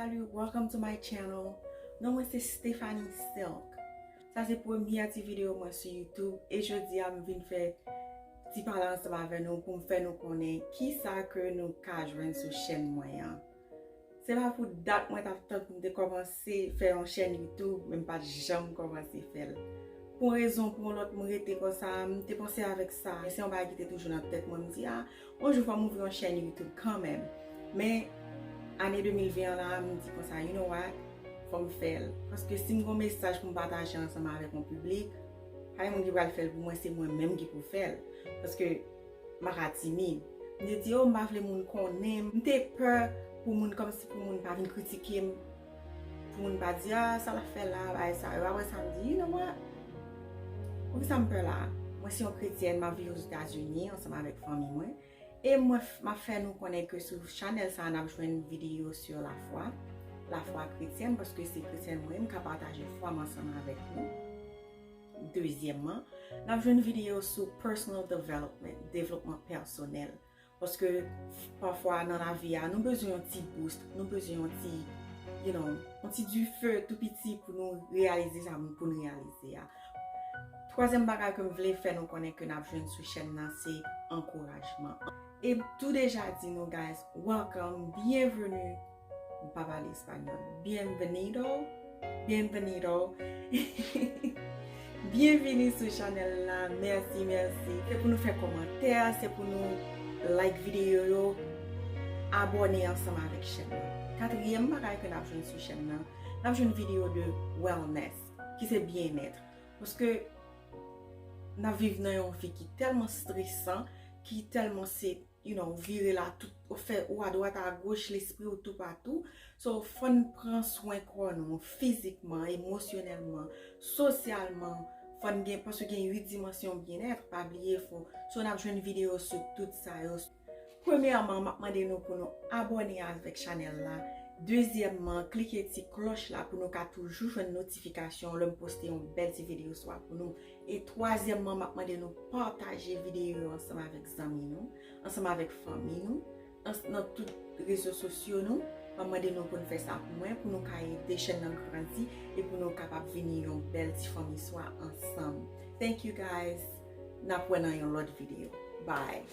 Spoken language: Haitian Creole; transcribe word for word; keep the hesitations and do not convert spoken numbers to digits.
Salut, welcome to my channel. Non mwen se Stephanie Silk. Sa se premyè ti videyo mwen sou YouTube e jodi a m vin fè ti pale ansanm avè nou pou m fè nou konnen kisa ke nou ka jwenn sou chèn mwen an. Se pa pou dat mwen t ap tann pou m te kòmanse fè yon chèn YouTube, men m pa t janm kòmanse fè l. Pou yon rezon, pou yon lòt, m rete konsa, m te panse avèk sa. Se yon bagay ki te toujou nan tèt mwen, m di, a, yon jou fò m ouvri yon chèn YouTube kanmenm. Men, ane de mil ven an la, m di konsa, you know what, fò m fè l. Paske si m gen yon mesaj pou m pataje ansanm avèk yon piblik, pa gen moun ki pral fè l pou mwen, se mwen menm ki pou fè l. Paske m pa ka timid. M te di, oh, m pa vle moun konnen m. M te pè pou moun, kòmsi pou moun pa vin kritike m. Pou moun pa di, a, sa l ap fè la, bagay sa yo. Apre sa, m di, you know what? Poukisa m pè la? Mwen se yon kretyèn, m ap viv Ozetazini ansanm avèk fanmi mwen. E mwen, m ap fè nou konnen ke sou chanèl sa a, n ap jwenn videyo sou lafwa, lafwa kretyèn, paske se kretyèn mwen, m ka pataje fwa m ansanm avèk nou. Dezyèmman, n ap jwenn videyo sou personal development, devlopman pèsonèl. Paske pafwa nan lavi a, nou bezwen yon ti boost, nou bezwen yon ti, you know, yon ti dife tou piti pou nou reyalize sa pou nou reyalize a. Twazyèm bagay ke m vle fè nou konnen ke n ap jwenn sou chèn nan, se ankourajman. E m tou deja di nou, guys, welcome, byenveni. M pa pale espanyòl. Bienvenido. Bienvenido. Byenveni sou chanèl la. Mèsi, mèsi. Se pou nou fè kòmantè, se pou nou like videyo yo, abòne ansanm avèk chèn nan. Katriyèm bagay ke n ap jwenn sou chèn nan, n ap jwenn videyo de wellness, ki se byennèt. Paske n ap viv nan yon vi ki tèlman stresan, ki tèlman se, you know, vire la tout, ou fè ou adwat agoch, lespri ou toupatou. So, fò n pran swen kò nou, fizikman, emosyonèlman, sosyalman, fò n gen, paske gen uit dimansyon byennèt, pa bliye, fò, so n ap jwenn videyo sou tout sa yo. Premyèman, m ap mande nou pou nou abòne avèk chanèl la. Dezyèmman, klike ti klòch la pou nou ka toujou jwenn notifikasyon lè m poste yon bèl ti videyo swa pou nou. E twazyèmman, m ap mande nou pataje videyo yo ansanm avèk zanmi nou, ansanm avèk fanmi nou, ans-, nan tout rezo sosyo nou. M ap mande nou pou n fè sa pou mwen, pou nou ka ede chèn nan grandi e pou nou kapab vini yon bèl ti fanmi swa ansanm. Thank you guys. N ap wè nan yon lòt videyo. Bye.